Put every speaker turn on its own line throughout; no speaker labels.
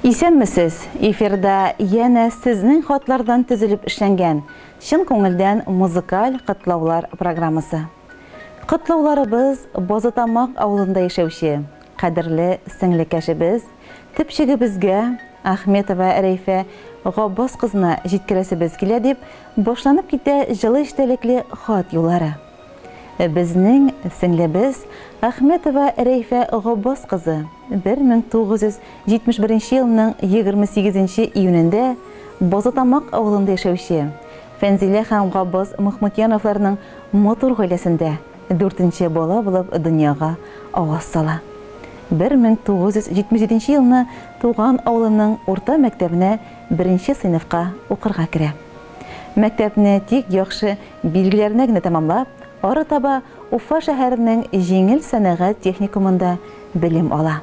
Исәнмесез! Эфирда янә сезнең хатлардан төзелеп эшләнгән чын күңелдән музыкаль котлаулар программасы. Котлауларыбыз Базытамак авылында яшәүче кадерле сеңлекәшебез, төпчегебезгә Ахметова Рәйфә Габбас кызына җиткерәсебез килә дип башланып китә җылы эчтәлекле хат юллары. Безнең сеңлебез Ахметова Рәйфә Габбас кызы 1971 елның 28 нче июнендә Базытамак авылында яшәүче Фәнзилә һәм Габбас Мөхмүтьяновларның матур гаиләсендә дүртенче бала булып дөньяга аваз сала. 1977 елны туган авылының урта мәктәбенә беренче сыйныфка укырга керә. Мәктәпне тик яхшы билгеләренә генә тәмамлап, арытаба Уфа шәһәренең җиңел сәнәгать техникумында белем ала.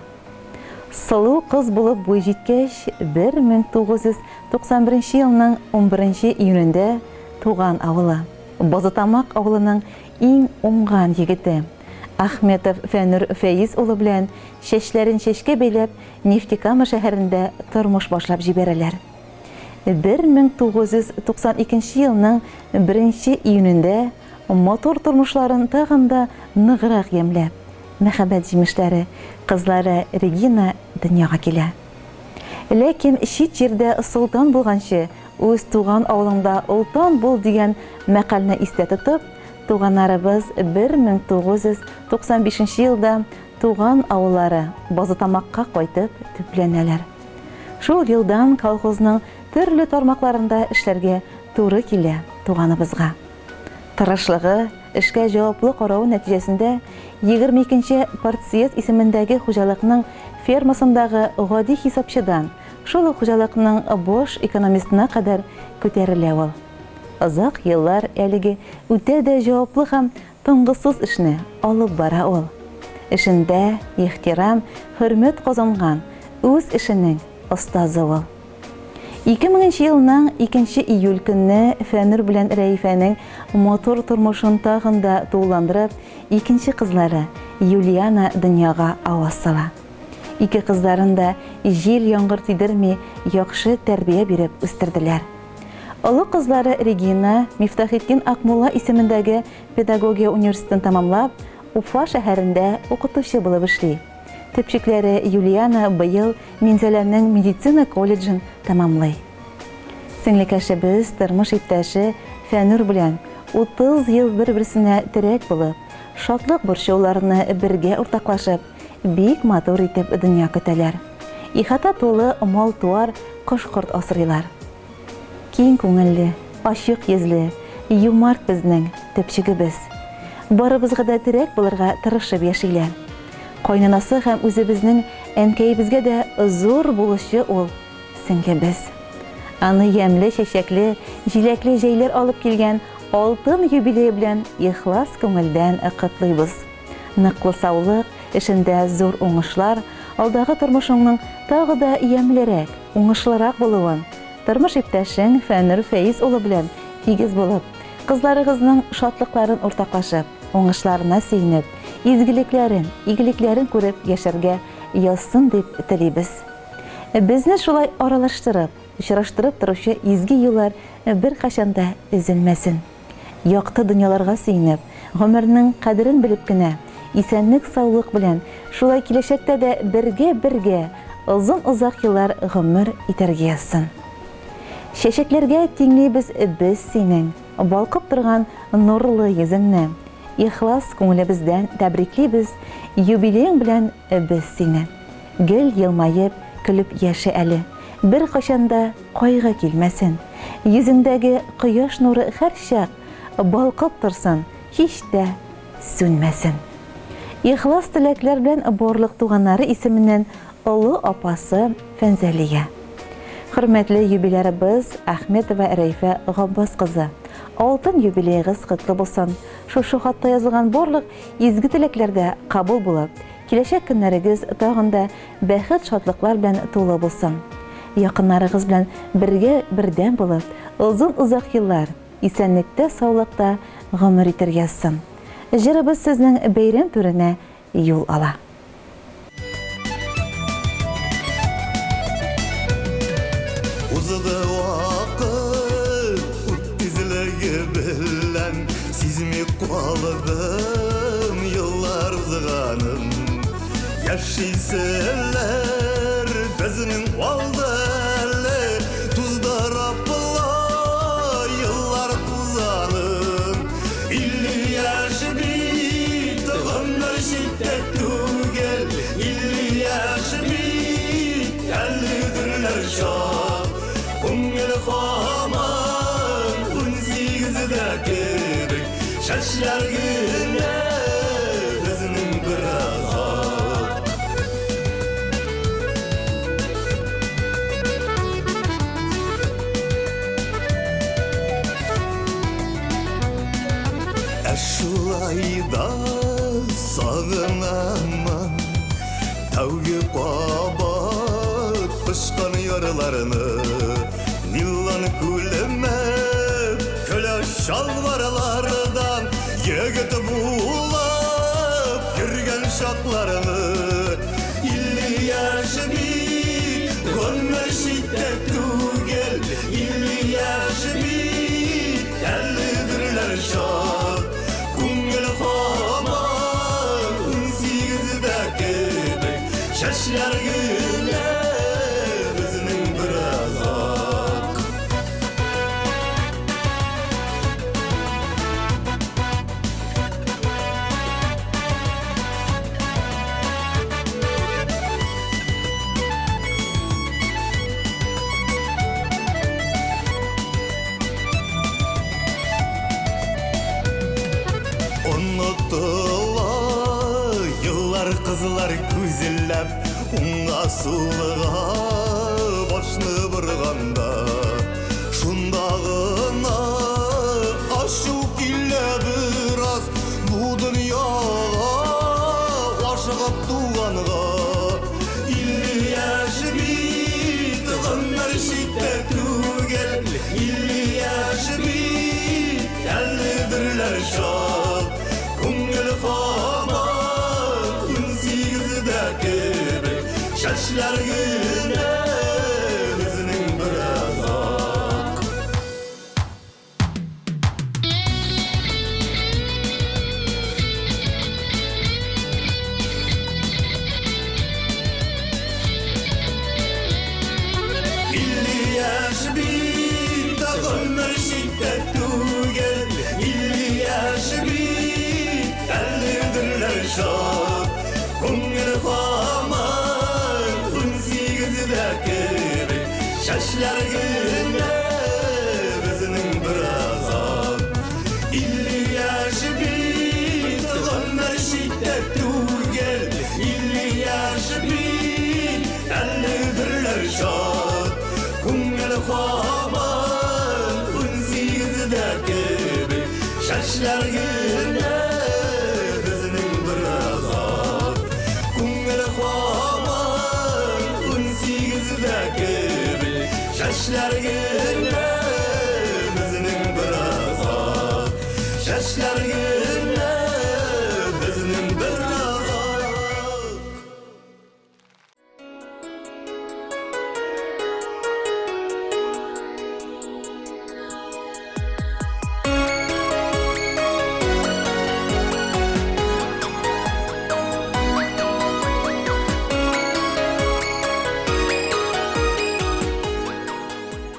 Сылу кыз булып буй җиткәч, 1991 елның унберенче июнендә туган авылы, Базытамак авылының иң уңган егете, Ахметов Фәнүр Фәиз улы белән чәчләрен чәчкә бәйләп Нефтекама шәһәрендә тормыш башлап җибәрәләр. 1992 елның беренче июнендә матур тормышларын тагын да ныграк ямьләп, мәхәббәт җимешләре, кызлары Регина дөньяга килә. Ләкин чит җирдә солтан булганчы, үз туган авылыңда олтан бул дигән мәкальне истә тотып, туганнарыбыз 1995 елда туган авыллары Базытамакка кайтып төпләнәләр. Шул елдан колхозның төрле тармакларында эшләргә туры килә туганыбызга. Тырышлыгы, эшкә җаваплы каравы нәтиҗәсендә 22 нче партсъезд исемендәге хуҗалыкның фермасындагы гади хисапчыдан шул ук хуҗалыкның баш экономистына кадәр күтәрелә ул. Озак еллар әлеге үтә дә җаваплы һәм Тынгысыз эшне алып бара ул. Эшендә ихтирам, хөрмәт казанган үз эшенең остазы ул. 2000 нче елның икенче июль көнне Фәнүр белән Рәифәнең матур тормышын тагын да тулыландырып, икенче кызлары Юлиана дөньяга аваз сала. Ике кызларын да җил-яңгыр тидерми яхшы тәрбия биреп үстерделәр. Олы кызлары Регина, Мифтахетдин Акмулла исемендәге педагогия университетын тәмамлап, Уфа шәһәрендә укытучы булып эшли. Төпчекләре Юлиана быел Минзәләнең медицина колледжын тәмамлый. Сеңлекәшебез тормыш иптәше Фәнүр белән 30 ел бер-берсенә терәк булып, шатлык-борчуларны бергә уртаклашып, бик матур итеп дөнья көтәләр. Ихата тулы мал-туар, кош-корт асрыйлар. Киң күңелле, ачык йөзле, юмарт безнең төпчегебез. Барыбызга да терәк булырга тырышып яшиләр. Кайнанасы һәм үзебезнең әнкәебезгә дә зур булышчы ул сеңлебез. Аны ямьле чәчәкле, җиләкле җәйләр алып килгән алтын юбилее белән ихлас күңелдән котлыйбыз. Ныклы саулык, эшендә зур уңышлар, алдагы тормышыңның тагы да ямьлерәк, уңышлырак булуын, тормыш иптәшең Фәнүр Фәиз улы белән тигез булып, кызларыгызның шатлыкларын уртаклашып, уңышларына сөенеп, изгелекләрен, игелекләрен күреп яшәргә язсын дип телибез. Безне шулай аралаштырып, очраштырып торучы изге юллар беркайчан да өзелмәсен. Якты дөньяларга сөенеп, гомернең кадерен белеп кенә, исәнлек-саулык белән, шулай киләчәктә дә бергә-бергә озын-озак еллар гомер итәргә язсын. Чәчәкләргә тиңлибез без синең балкып торган нурлы йөзеңне. Ихлас күңелебездән тәбриклибез юбилеең белән без сине. Гел елмаеп, көлеп яшә әле. Беркайчан да кайгы килмәсен. Йөзеңдәге кояш нуры һәрчак балкып торсын, һич тә сүнмәсен. Ихлас теләкләр белән барлык туганнары исеменнән олы апасы Фәнзәлия. Хөрмәтле юбилярыбыз Ахметова Рәйфә Габбас кызы, алтын юбилеегыз котлы булсын! Шушы хатта язылган барлык изге теләкләр дә кабул булып, киләчәк көннәрегез тагын да бәхет-шатлыклар белән тулы булсын. Якыннарыгыз белән бергә бердәм булып, озын-озак еллар исәнлектә-саулыкта гомер итәргә язсын. Җырыбыз сезнең бәйрәм түренә юл ала.
Узды вакыт ут тизлеге белән, Сизми калдым еллар узганын. Яшиселәр безнең алда әле, Туздырып ла еллар тузанын. 50 яшь бит гомер читтә түгел, 50 яшь бит әле дөрләр чак. Күңел һаман 18-дә кебек, Чәчләр генә безнең бераз ак. Ә шулай да сагынамын тәүге кабат пышкан ярларны, Нилан күлеме көлә чалбарлардан егет булып йөргән чакларны. 50 яшь бит гомер читтә түгел, 50 яшь бит әле дөрләр чак. Күңел һаман 18-дә кебек, Чәчләр генә безнең бераз ак. Онытыла еллар, кызлар күзләп, Уңга сулга башны борганда, Шунда гына ачу килә бераз Бу дөньяга ашыгып туганга. 50 яшь бит гомер читтә түгел, 50 яшь бит әле дөрләр чак. Күңел һаман 18-дә кебек, Чәчләр генә безнең бераз ак. 50 яшь бит гомер читтә түгел, 50 яшь бит әле дөрләр чак. Күңел һаман 18-дә кебек, Чәчләр генә безнең бераз ак. 50 яшь бит гомер читтә түгел, 50 яшь бит әле дөрләр чак. Күңел һаман 18-дә кебек, Чәчләр генә